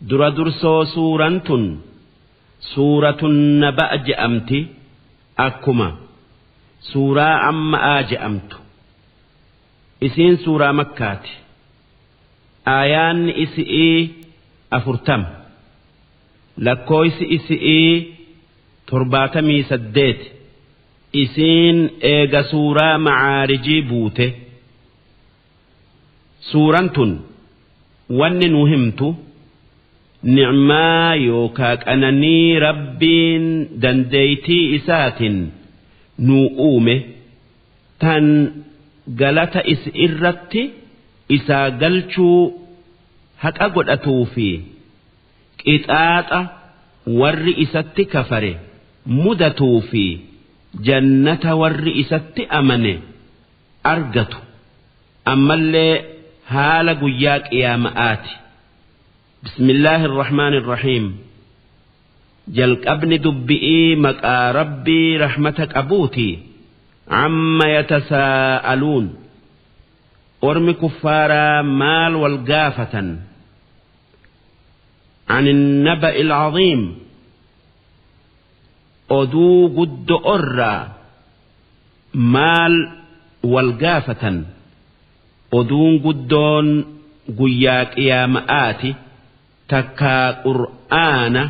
Dura dursoo suuraan tun suuratun naba'a je'amti, akkuma suuraa amma'aa je'amtu. Isiin suuraa Makkaati. Aayaanni isi'ii 40, lakkooysi isi'ii 78. Isiin eega suuraa Macaarijii buute. Suuraan tun wanni nu himtu ni'maa yookaa qananii Rabbiin dandeeytii isaatin nuu uume, tan galata is irratti isaa galchuu haqa godhatuu fi qixaaxa warri isatti kafare mudatuu fi jannata warri isatti amane argatu, ammallee haala guyyaa qiyaama'aati. Bismillaahi irrahmaani irrahiim. Jalqabni dubbi'ii maqaa Rabbii rahmata qabuuti. Amma yatasaa'aluun, ormi kuffaaraa maal wal gaafatan? عن النبأ العظيم, oduu guddo'orraa maal wal gaafatan? Oduun guddoon guyyaa qiyaama'aati, takkaa Qur'aana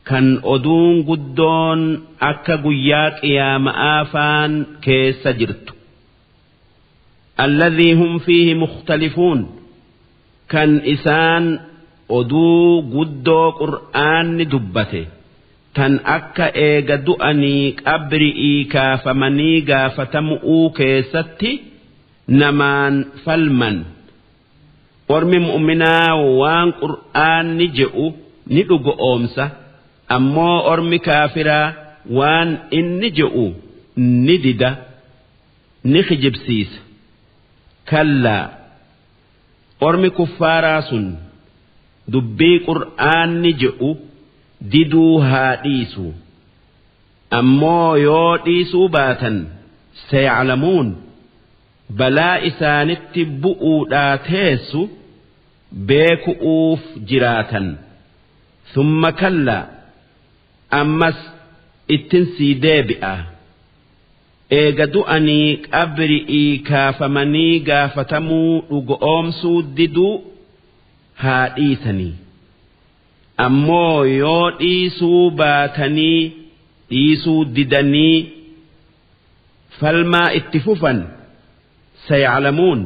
kan oduun guddoon akka guyyaa qiyaama'aa faan keessa jirtu. الذي هم فيه مختلفون, kan isaan oduu guddoo Qur'aanni dubbate tan akka eega du'anii qabri'ii kaafamanii gaafatamu'uu keessatti namaan falman. Ormi mu'minaa waan Qur'aanni je'u ni dhugoomsa, ammoo ormi kaafiraa waan inni je'u ni dida, ni kijibsiisa. Kallaa, ormi kuffaaraa sun dubbii Qur'aanni je'u diduu haa dhiisu, ammoo yoo dhiisuu baatan سيعلمون, balaa isaanitti bu'uudhaa teessu beeku'uuf jiraatan. ثم كلا, ammas ittin sii deebi'a. Eega du'anii qabri'ii kaafamanii gaafatamuu dhugoomsuu diduu haa dhiisanii, ammoo yoo dhiisuu baatanii dhiisuu didanii falmaa itti fufan, سيعلمون,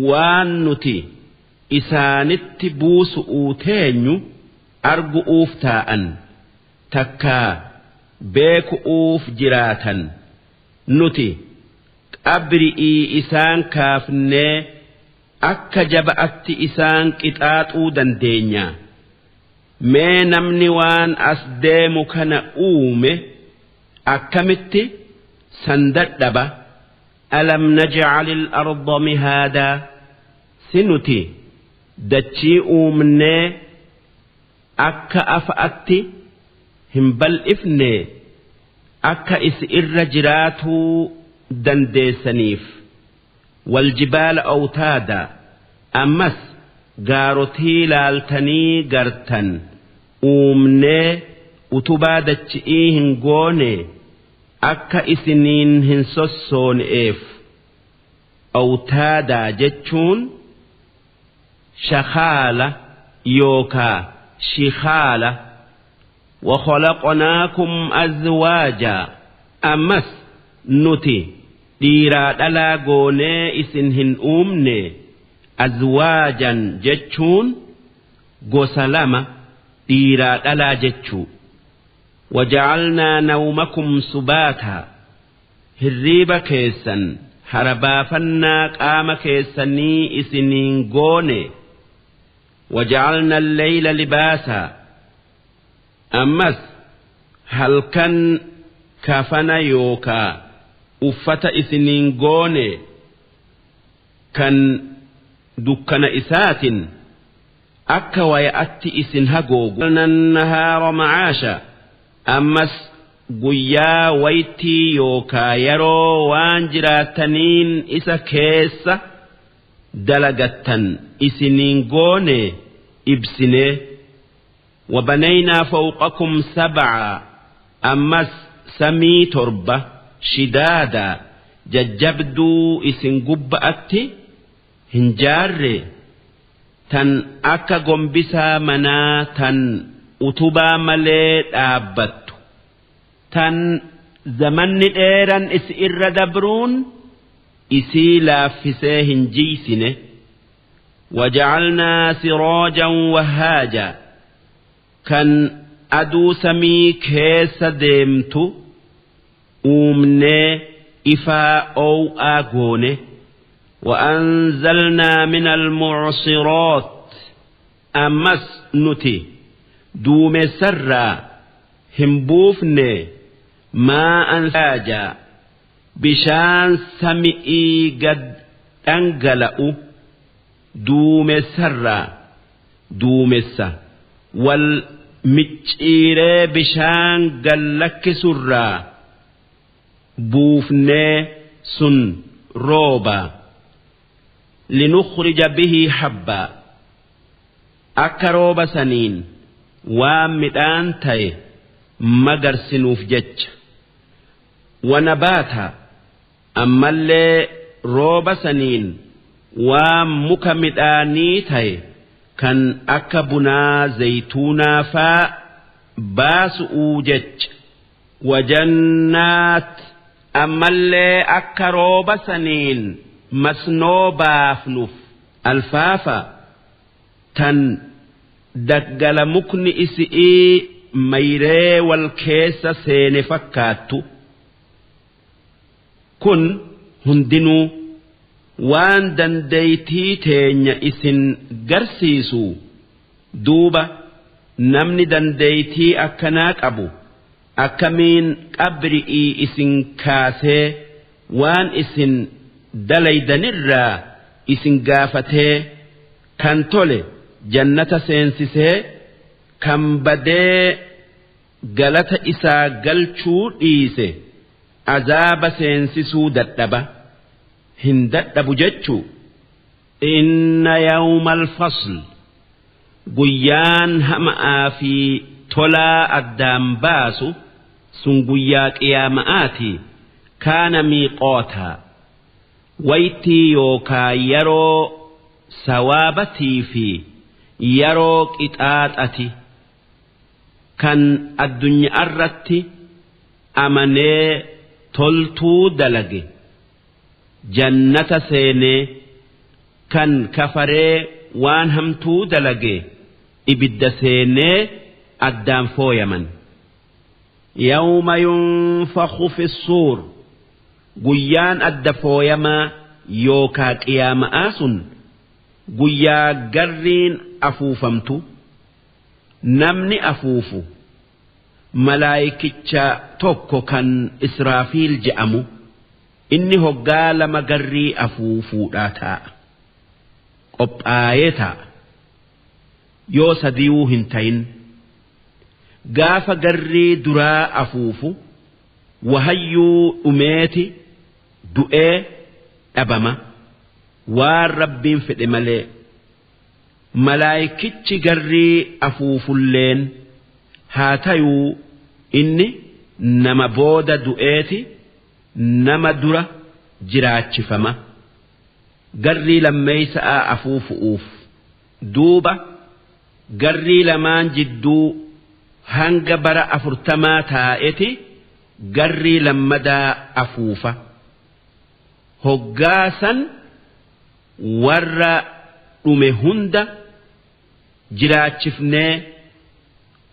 waan nuti isaanitti buusu'uu teenyu argu'uuf taa'an, takkaa beeku'uuf jiraatan. Nuti qabri'ii isaan kaafnee akka jaba'atti isaan qixaaxuu dandeenya. Mee namni waan as deemu kana uume akkamitti san dadhaba? ألم نجعل الأرض مهادا, si nuti dachii uumnee akka afa'atti hin bal'ifne akka isi irra jiraatuu dandeessaniif? والجبال أوتادا, ammas gaarotii laaltanii gartan uumnee utubaa dachi'ii hin goone akka isiniin hin sossoone'eef? أوتادا jechuun shakaala yookaa shikaala. وخلقناكم أزواجا, ammas nuti dhiiraa dhalaa goonee isin hin uumne? أزواجا jechuun gosa lama, dhiiraa dhalaa jechuu. وجعلنا نومكم سباتا, hirriiba keessan harabaafannaa qaama keessanii isiniin goone? وجعلنا الليل لباسا, ammas halkan kafana yookaa uffata isiniin goone kan dukkana isaatin akka waya'atti isin hagoogu? النهار معاشا, ammas guyyaa waytii yookaa yeroo waan jiraataniin isa keessa dalagattan isiniin goone? ibsinee. Wabanaynaa fawqakum sab'a, ammas samii 7 shidaadaa jajjabduu isin gubba'atti hin jaarre, tan akka gombisaa manaa tan utubaa malee dhaabbattu, tan zamanni dheeran isi irra dabruun isii laaffisee hin jiysine. Wajacalnaa siraajan wahaaja, kan aduu samii keessa deemtu uumnee ifaa oow'aa goone. وأنزلنا من المعصرات، ammas nuti duumessarraa hin buufne, ماء ثجاجا, bishaan sami'ii gad dhangala'u duumessarraa, duumessa wal micciiree bishaan gallakkisurraa buufnee, sun rooba. لنخرج به حبا, akka rooba saniin waan midhaan ta'e magarsinuuf jecha. ونباتا, ammallee rooba saniin waan muka midhaanii ta'e kan akka bunaa, zaytuunaa faa baasu'uu jecha. وجنات, ammallee akka rooba saniin masnoo baafnuuf, ألفافا, tan daggala mukni isi'ii mayree wal keessa seene fakkaattu. Kun hundinuu waan dandeeytii teenya isin garsiisu. Duuba namni dandeeytii akkanaa qabu akkamiin qabri'ii isin kaasee waan isin dalaydanirraa isin gaafatee, kan tole jannata seensisee, kan badee galata isaa galchuu dhiise azaaba seensisuu dadhaba? Hin dadhabu jechuu. إن يوم الفصل, guyyaan hama'aa fi tolaa addaan baasu sun guyyaa qiyaama'aati. كان ميقاتا, waytii yookaa yeroo sawaabatii fi yeroo qixaaxati. Kan addunyaa irratti amanee toltuu dalage jannata seenee, kan kafaree waan hamtuu dalage ibidda seenee addaan fooyaman. يوم ينفخ في الصور, guyyaan adda fooyamaa yookaa qiyaama'aa sun guyyaa garriin afuufamtu. Namni afuufu malaayikicha tokko kan Israafiil je'amu. Inni hoggaa lama garrii afuufuudhaa taa'a, qophaayee taa'a, yoo sadiyuu hin ta'in. Gaafa garrii duraa afuufu wahayyuu dhumeeti du'ee dhabama, waan Rabbiin fedhe malee. Malaayikichi garrii afuufulleen haa tayuu, inni nama booda du'eeti nama dura jiraachifama garrii lammeeysa'a afuufu'uuf. Duuba garrii lamaan jidduu hanga bara 40 taa'eti garrii lammadaa afuufa. Hoggaasan warra dhume hunda jiraachifnee,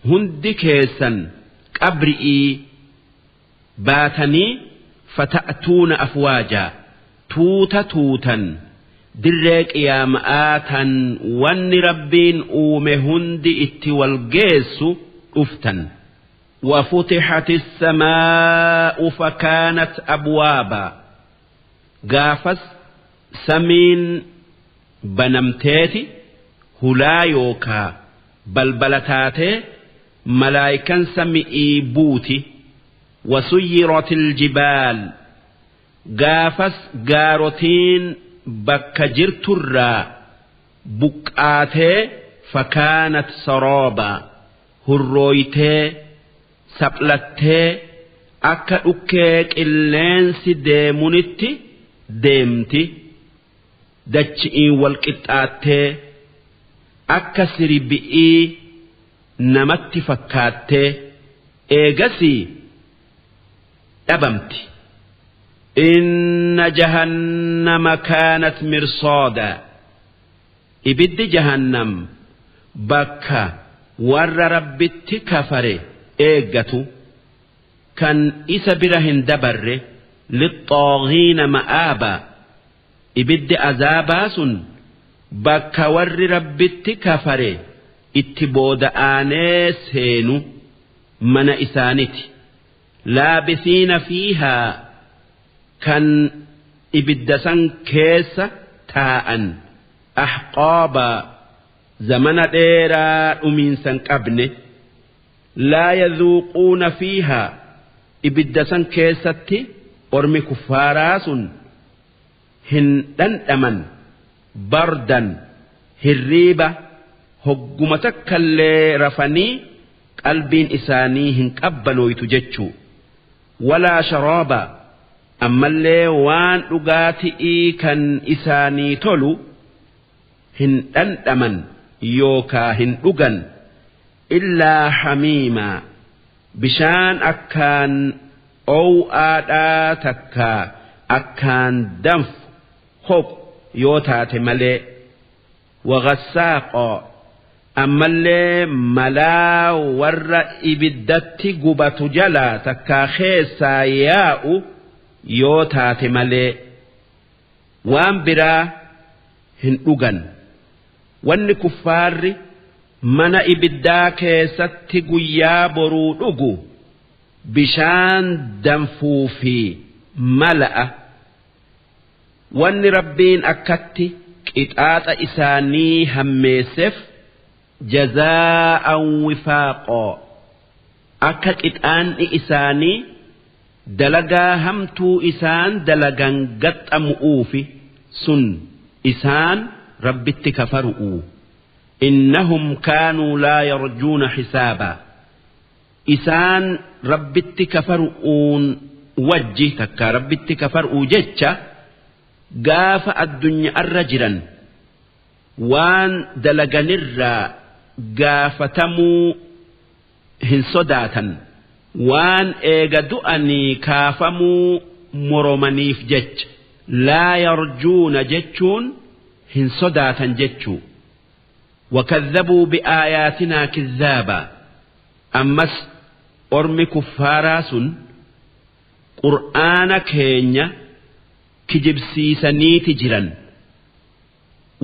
hundi keessan qabri'ii baatanii, فتأتون أفواجا, tuuta tuutan dirree qiyaama'aa tan wanni Rabbiin uume hundi itti wal geessu dhuftan. وفتحت السماء فكانت أبوابا, gaafas samiin banamteeti hulaa yookaa balbala taatee malaayikan sami'ii buuti. وسيرت الجبال, gaafas gaarotiin bakka jirturraa buqqaatee Fakaanat saraaba, hurrooytee saphlattee akka dhukkee qilleensi deemunitti deemti, dachi'iin wal qixxaattee akka sirbi'ii namatti fakkaattee eegasii dhabamti. Inna jahannama kaanat mirsaada, ibiddi jahannam bakka warra Rabbitti kafare eeggatu kan isa bira hin dabarre. Lixxaagiina ma'aaba, ibiddi azaabaa sun bakka warri Rabbitti kafare itti booda'aanee seenu mana isaaniti. Laabisiina fiihaa, kan ibidda san keessa taa'an, ahqaaba, zamana dheeraa dhumiinsan qabne. Laa yadhuuquuna fiihaa, ibidda san keessatti ormi kuffaaraa sun hin dhandhaman, bardan, hirriiba hogguma takkallee rafanii qalbiin isaanii hin qabbanooytu jechuu. Walaa sharaaba, ammallee waan dhugaati'ii kan isaanii tolu hin dhandhaman yookaa hin dhugan, illaa hamiimaa, bishaan akkaan ow'aadhaa takkaa akkaan danfu hoqu yoo taate malee. Waghasaaqoo, ammallee malaa warra ibiddatti gubatu jalaa takkaa keessaa yaa'u yoo taate malee waan biraa hin dhugan. Wanni kuffaarri mana ibiddaa keessatti guyyaa boruu dhugu bishaan danfuu fi mala'a. Wanni Rabbiin akkatti qixaaxa isaanii hammeesseef jazaa'an wifaaqoo, akka qixaanni isaanii dalagaa hamtuu isaan dalagan gaxxamu'uufi sun isaan Rabbitti kafaru'u. Innahum kaanuu laa yarjuuna hisaabaa, isaan Rabbitti kafaru'uun wajji takka Rabbitti kafaru'uu jecha gaafa addunyaarra jiran waan dalaganirraa gaafatamuu hin sodaatan, waan eega du'anii kaafamuu moromaniif jecha. Laa yarjuuna jechuun hin sodaatan jechuu. Wakadhabuu bi'aayaatinaa kizzaabaa, ammas ormi kuffaaraa sun qur'aana keenya kijibsiisaniiti jiran.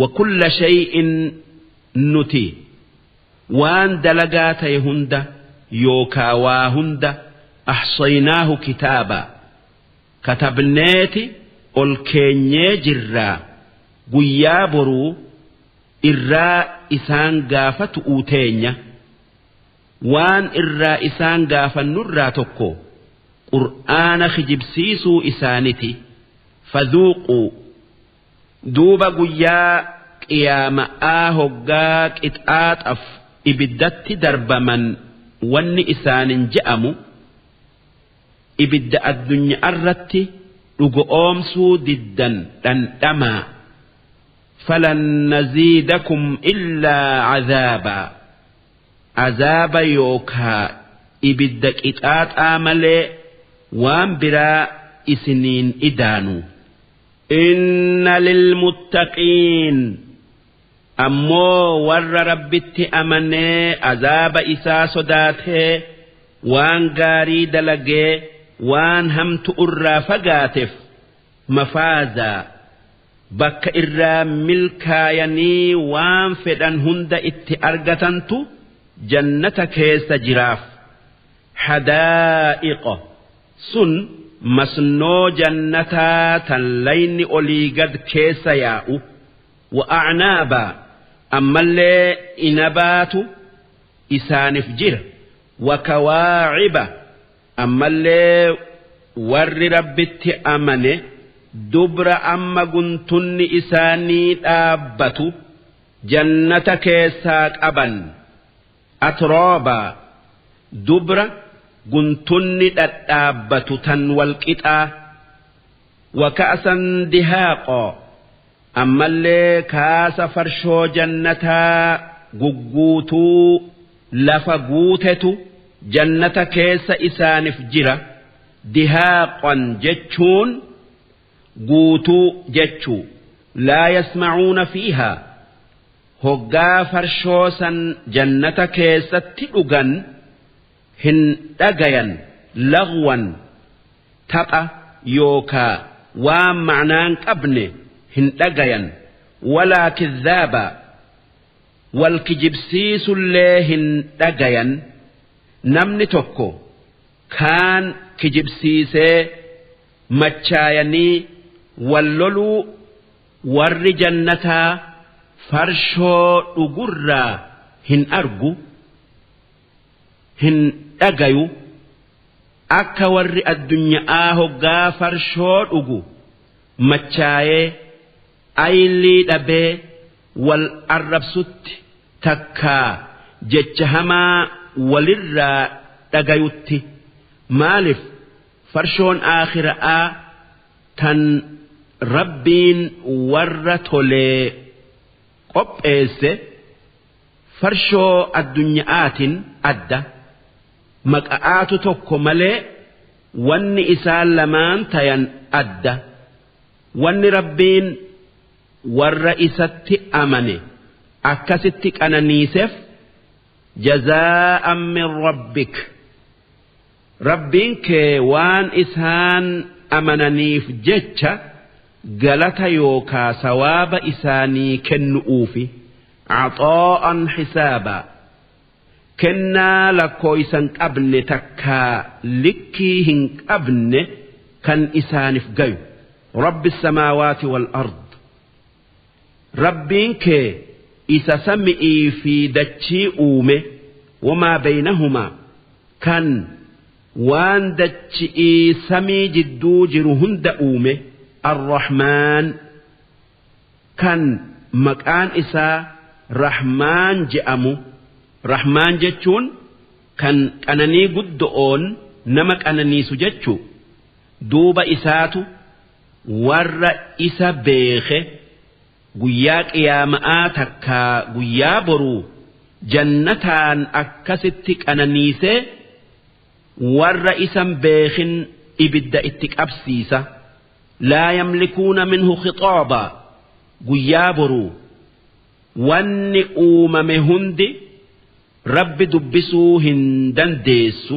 Wakulla shay'in, nuti waan dalagaa ta'e hunda yookaa waa hunda, ahsaynaahu kitaaba, katabneeti ol keenyee jirraa, guyyaa boruu irraa isaan gaafatu teenya. Waan irraa isaan gaafannurraa tokko qur'aana kijibsiisuu isaaniti. Fadhuuquu, duuba guyyaa qiyaama'aa hoggaa qixaaxaf ibiddatti darbaman wanni isaanin je'amu: ibidda addunyaarratti dhugoomsuu diddan dhandhamaa. Falan naziidakum illaa cazaabaa, azaaba yookaa ibidda qixaaxaa malee waan biraa isiniin idaanu. Inna lilmuttaqiin, ammoo warra Rabbitti amanee azaaba isaa sodaatee waan gaarii dalagee waan hamtu irraa fagaateef, mafaazaa, bakka irraa milkaayanii waan fedhan hunda itti argatantu jannata keessa jiraaf. Hadaa'iqa, sun masnoo jannataa tan layni olii gad keessa yaa'u. Wa a'naabaa, ammallee inabaatu isaanif jira. Wa kawaaciba, ammallee warri Rabbitti amane dubra amma guntunni isaanii dhaabbatu. Jannata keessaa qaban atroobaa dubra guntunni dhadhaabbatu tan walqixaa waka'san dihaaqoo ammallee kaasa farshoo jannataa gugguutuu lafa guutetu jannata keessa isaanif jira. Dihaaqan jechuun guutuu jechuu. Laa yasma'uuna fiihaa hoggaa farshoo san jannata keessatti dhugan hin dhagayan lagwan tapha yookaa waan ma'naan qabne hin dhagayan walaa kidhaaba wal kijibsiisullee hin dhagayan. Namni tokko kaan kijibsiisee machaayanii wal loluu warri jannataa farshoo dhugurraa hin argu hin dhagayu akka warri addunyaa hoggaa farshoo dhugu machaayee aylii dhabee wal arrabsutti takkaa jecha hamaa walirraa dhagayutti. Maaliif farshoon aakhiraa tan rabbiin warra tolee qopheesse farshoo addunyaatiin adda maqa'aatu tokko malee wanni isaan lamaan tayan adda. Wanni rabbiin warra isatti amane akkasitti qananiiseef jazaa'an min rabbik rabbiin kee waan isaan amananiif jecha galata yookaa sawaaba isaanii kennuufi caxaa'an hisaabaa kennaa lakkooysan qabne takkaa likkii hin qabne kan isaaniif gayu. Rabbi samaawaati wal ard rabbiin kee isa sami'ii fi dachii uume wamaa baynahumaa kan waan dachi'ii samii jidduu jiru hunda uume arrahmaan kan maqaan isaa rahmaan je'amu. Rahmaan jechuun kan qananii guddo'oon nama qananiisu jechuu. Duuba isaatu warra isa beeke guyyaa qiyaama'aa takkaa guyyaa boruu jannataan akkasitti qananiisee warra isan beekin ibidda itti qabsiisa. Laa yamlikuuna minhu khixaaba guyyaa boruu wanni uumame hundi rabbi dubbisuu hin dandeessu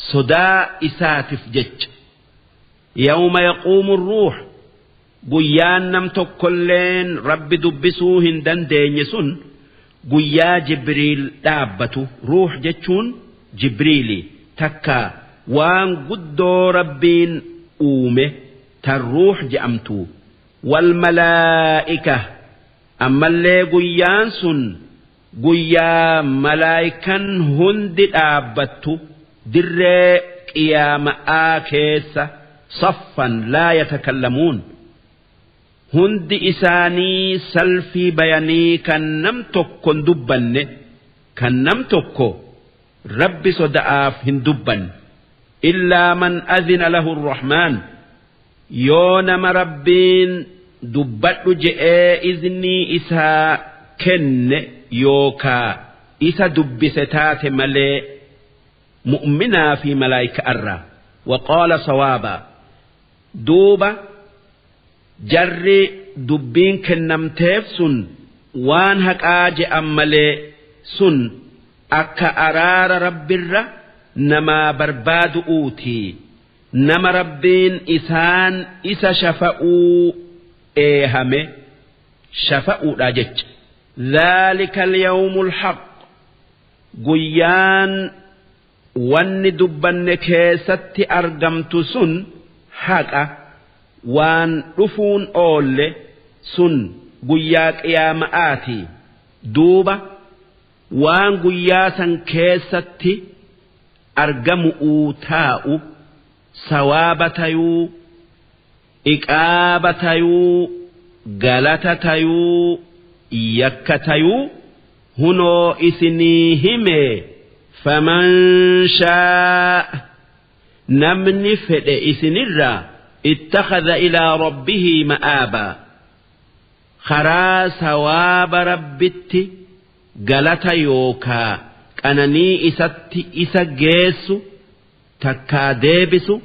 sodaa isaatiif jecha. Yawma yaquumu ruux guyyaan nam tokkolleen rabbi dubbisuu hin dandeenye sun guyyaa Jibriil dhaabbatu. Ruux jechuun Jibriili takka waan guddoo rabbiin uume tan ruux je'amtu. Wal malaa'ika ammallee guyyaan sun guyyaa malaayikan hundi dhaabbattu dirree qiyaama'aa keessa saffan laa yatakallamuun hundi isaanii salfii bayanii kan nam tokko hin dubbanne kan nam tokko rabbi soda'aaf hin dubbanne. Illaa man adhina lahu arrahmaan yoo nama rabbiin dubbadhu je'ee iznii isaa kenne yookaa isa dubbise taate malee mu'minaa fi malaayika irraa. Waqaala sawaabaa duuba jarri dubbiin kennamteef sun waan haqaa je'an malee sun akka araara rabbirra namaa barbaadu'uuti. Nama rabbiin isaan isa shafa'uu eehame shafa'uudha jecha. Dhaalika al-yawmul haqq guyyaan wanni dubbanne keessatti argamtu sun haqa waan dhufuun oolle sun guyyaa qiyaama'aati. Duuba waan guyyaa san keessatti argamu'uu taa'u sawaaba tayuu iqaaba tayuu galata tayuu Yakka tayuu hunoo isinii hime. Faman shaa'a, namni fedhe isinirraa, ittakhadha ilaa rabbihi ma'aabaa, karaa sawaaba rabbitti galata yookaa qananii isatti isa geessu takkaa deebisu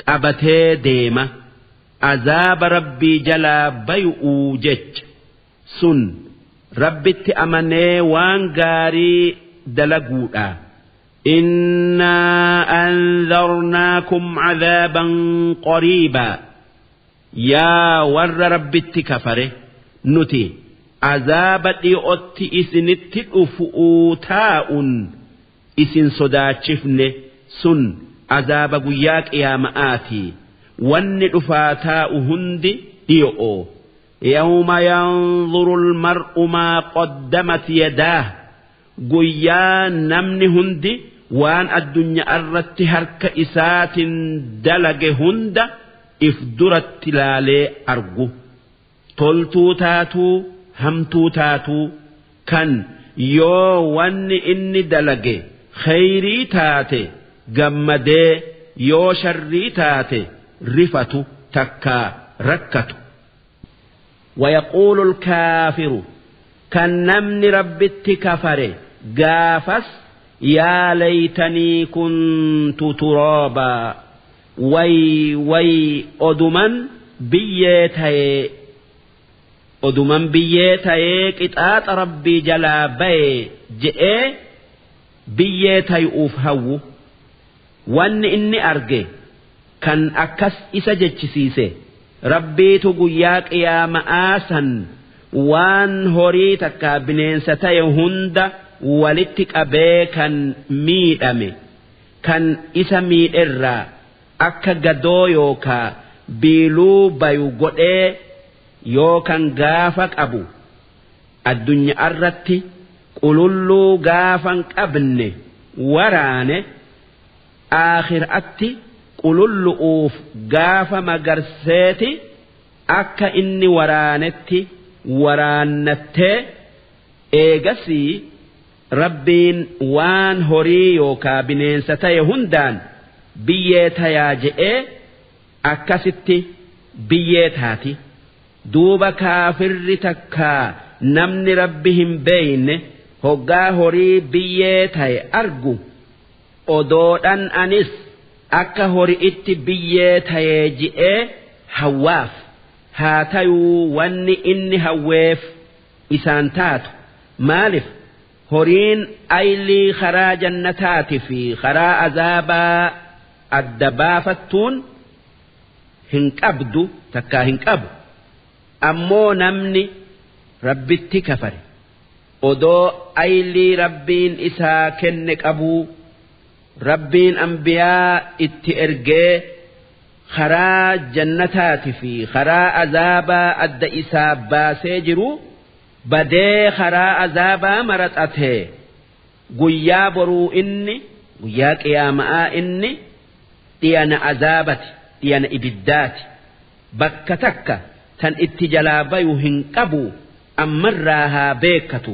qabatee deema, azaaba rabbii jalaa bayu'uu jecha. Sun rabbitti amanee waan gaarii dalaguudha. Innaa anzarnaakum cadaaban qariibaa, yaa warra rabbitti kafare, nuti azaaba dhi'otti isinitti dhufu'uu taa'un isin sodaachifne. Sun azaaba guyyaa qiyaama'aati. Wanni dhufaa taa'u hundi dhi'oo. Yawma yanzuru almar'u maa qaddamat yadaah, guyyaa namni hundi waan addunyaa irratti harka isaatiin dalage hunda if duratti laalee argu, toltuu taatuu hamtuu taatuu. Kan yoo wanni inni dalage khayrii taate gammadee, yoo sharrii taate rifatu takkaa rakkatu. ويقول الكافر، kan namni rabbitti kafare gaafas, يا ليتني كنت ترابا، way way, oduman biyyee tayee, oduman biyyee tayee qixaaxa rabbii jalaa baye je'ee biyyee tayuuf hawwu. Wanni inni arge kan akkas isa jechisiise, rabbiitu guyyaa qiyaama'aa san waan horii takka bineensa ta'e hunda walitti qabee, kan miidhame kan isa miidherraa akka gadoo yookaa biiluu bayu godhee, yoo kan gaafa qabu addunyaa irratti qululluu gaafan qabne waraane, aakhiraatti qulullu'uuf gaafa magarseeti akka inni waraanetti waraannattee, eegasii rabbiin waan horii yookaa bineensa ta'e hundaan biyyee tayaa je'ee, akkasitti biyyee taati. Duuba kaafirri takkaa namni rabbi hin beeyne hoggaa horii biyyee ta'e argu, odoodhan anis akka hori'itti biyyee ta'ee je'ee hawwaaf. Haa tayuu, wanni inni hawweef isaan taatu. Maalif? Horiin aylii karaa jannataati fi karaa azaabaa adda baafattuun hin qabdu takkaa hin qabu. Ammoo namni rabbitti kafare odoo aylii rabbiin isaa kenne qabuu, rabbiin ambiyaa itti ergee karaa jannataati fi karaa azaabaa adda isaa baasee jiru, badee karaa azaabaa maraxatee, guyyaa boruu inni guyyaa qiyaama'aa inni dhiyana azaabati, dhiyana ibiddaati. Bakka takka tan itti jalaa bayu hin qabu, ammarraa haa beekatu.